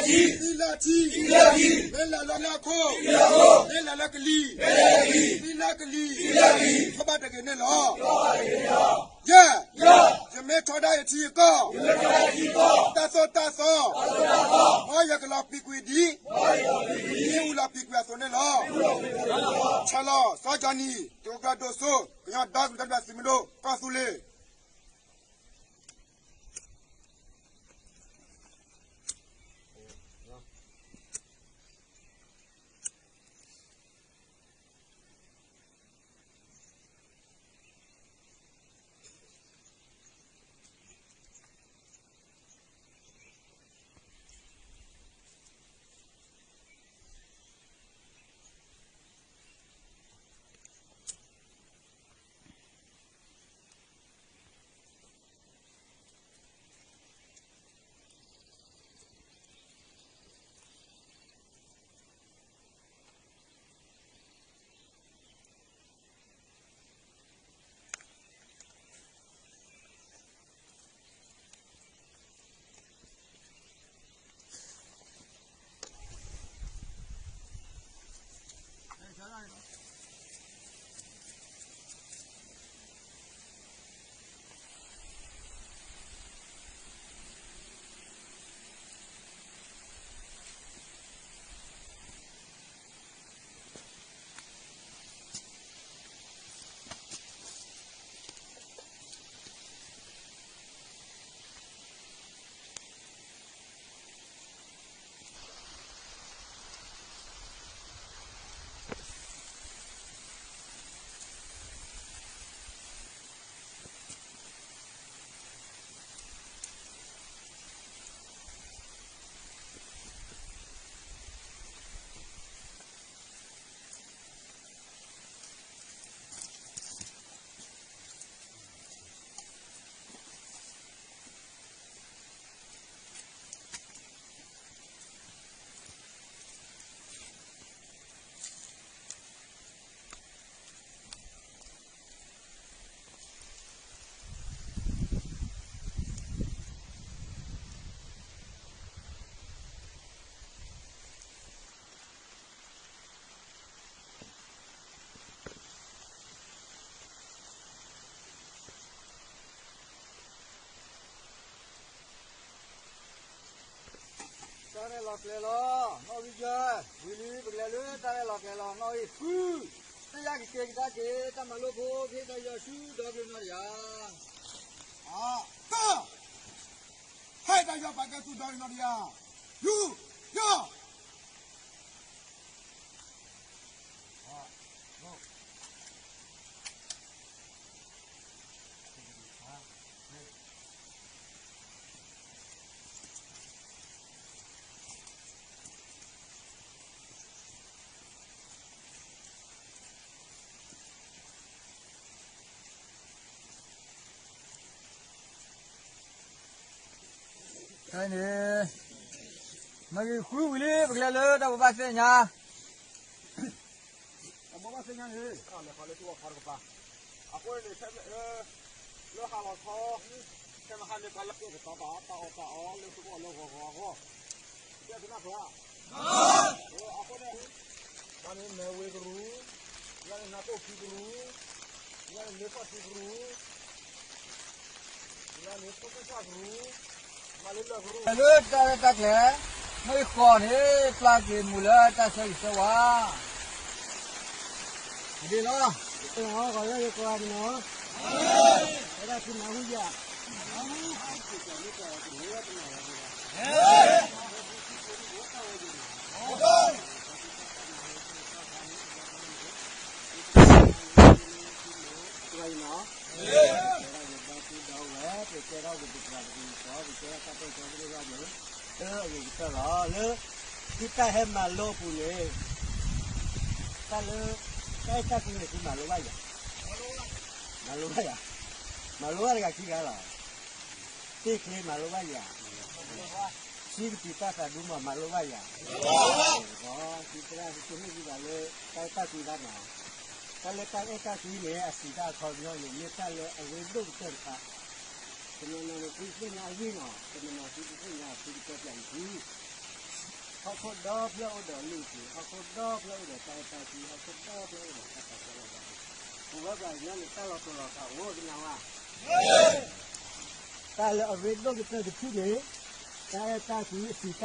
သံလၢထံ, မ့ၢ်လဲၤလၢလၢခိၣ်, မ့ၢ်လဲၤလၢကလံၤ, သံလၢကလံၤ, ထီၣ်ဘၣ်တဂ့ၤန့ၣ်လီၤ. ယဲၢ်, ယမ့ၢ်ထီဒါယထံယကီၢ်, တၢ်သိၣ်တၢ်သီ, မ်ယကလီၤပံာ်ကွံာ်ဒ် မ့ၣ်အူလီၤပံာ်ကွံာ်အသိးန့ၣ်လီၤ. ဆၢလီၤ စီၤကၠီနံၤ တကီၢ်ဒိၣ်စိ ကညီဒီကလုာ်တၢ်ဒိၣ်စိမ့ၢ်ဒိၣ် ကီၢ်သူလ့ၤ. တၢ်ရဲၣ်လီၤကျဲၤလီၤ နီၣ်ဂံၢ်ယဲၢ်, ဝံၤလံ ပကလဲၤလၢတၢ်ရဲၣ်လီၤကျဲၤလီၤ နီၣ်ဂံၢ်ဃု, တၢ်ယၤကက့ၤကဒါက့ၤ တၢ်မၤလိဖိ ဖဲတၢ်ယီၤဆူဒီကလုာ်နီၢ်တယၤ, အက ဟဲတၢ်ယီၤပာ်ကဲသူၣ်ဒီကလုာ်နီၢ်တယၤ, ယူၤ, ယီၤ ခဲအံၤန့ၣ် နီၣ်ဂံၢ်ဃုဝံၤလံ ပကလဲၤလၢတၢ်ဘိးဘၣ်သ့ၣ်ညါ တၢ်ဘိးဘၣ်သ့ၣ်ညါန့ၣ် လဲၤဃီလၢထူၣ်ဝါခီတကပၤ, အဃိန့ၣ် လၢဟါလီၤခီ ခဲမဟါန့ၣ် ပှၤလၢကဲကတီၤတၢ်အီၣ်တၢ်အီလၢသဝီလၢဂီၤဂီၤအဂီၢ်, ကဲသနၢ်ပှၤ, အဃိန့ၣ် တၢ်န့ၣ်မဲာ်ဝ့ၤကရူၢ်, တၢ်န့ၣ်နၢ်တိၢ်ခံကရူၢ်, တၢ်န့ၣ်မ့ၢ်ဖီၣ်ခံကရူၢ် လၢတၢ်ရဲၣ်တၢ်ကျဲၤ နီၣ်ဂံၢ်ဃိးန့ၣ် ပျၢ်က့ၤမူၤလၢတၢ်ဆၢဂ့ၤဆၢဝါ ဒ်လီၤ, တၢ်အီၣ်ဂီၤလၢယကိးဂၤန့ၣ်နီၤ, တၢ်ဒၣ်ထံနၢ်ဟူယၤ ကဲထီၣ်က့ၤဒီးဝဲ ပကဲထီၣ်က့ၤပသရၣ်ပကံၤကီး ပကဲထီၣ်တၢ်တိာ်ကီသရၣ်န့ၣ် လၢအဂ့ၤကတၢၢ်လီၤ. လၢ သုတၢ်ဟဲမၤလိအပူၤန့ၣ် တၢ်လၢ တၢ်အဲၣ်တၢ်ကွံန့ၣ် သုမၤလိဘၣ်ယၤ မၤလိဘၣ်ယၤ မၤလိဘၣ်တဂၤခံဂၤလီၤ. သ့ၣ်ချ့မၤလိဘၣ်ယၤ ဆံကပံာ်တၢ်သးဒူမး မၤလိဘၣ်ယၤ သုသရၣ်သုတမ့ၢ်သုဘၣ်လၢ တၢ်အဲၣ်တၢ်ကွံဘၣ်နီၤ တၢ်လၢတၢ်အဲၣ်တၢ်ကွံန့ၣ် အစံးတၢ်အခီပညီန့ၣ် မ့ၢ်တၢ်လၢအရ့ဒိၣ်ကတၢၢ်တခါ တနီၤနီၤန့ၣ် သုသ့ၣ်ညါအဂ့ၢ်နီၤ တနီၤနီၤသုတသ့ၣ်ညါ သုကတဲပျးအံၤသု ဟီၣ်ခိၣ်ဒီဖျၢၣ်အိၣ်ဒီးအလုၢ်အပှ့ၤ, ဟီၣ်ခိၣ်ဒီဖျၢၣ်အိၣ်ဒီးတၢ်အဲၣ်တၢ်ကွံ, ဟီၣ်ခိၣ်ဒီဖျၢၣ်အိၣ်ဒီးတၢ်ပာ်ကဲလီၤသး, ပဝဲပှၤကညီန့ၣ် တၢ်လီၤတူာ်လီၤကာ်အိၣ်ကနၣ်ဝဲ, တၢ်လၢအရ့ဒိၣ်ကတၢၢ်တထံၣ်န့ၣ်, တၢ်အဲၣ်တၢ်ကွံအစံး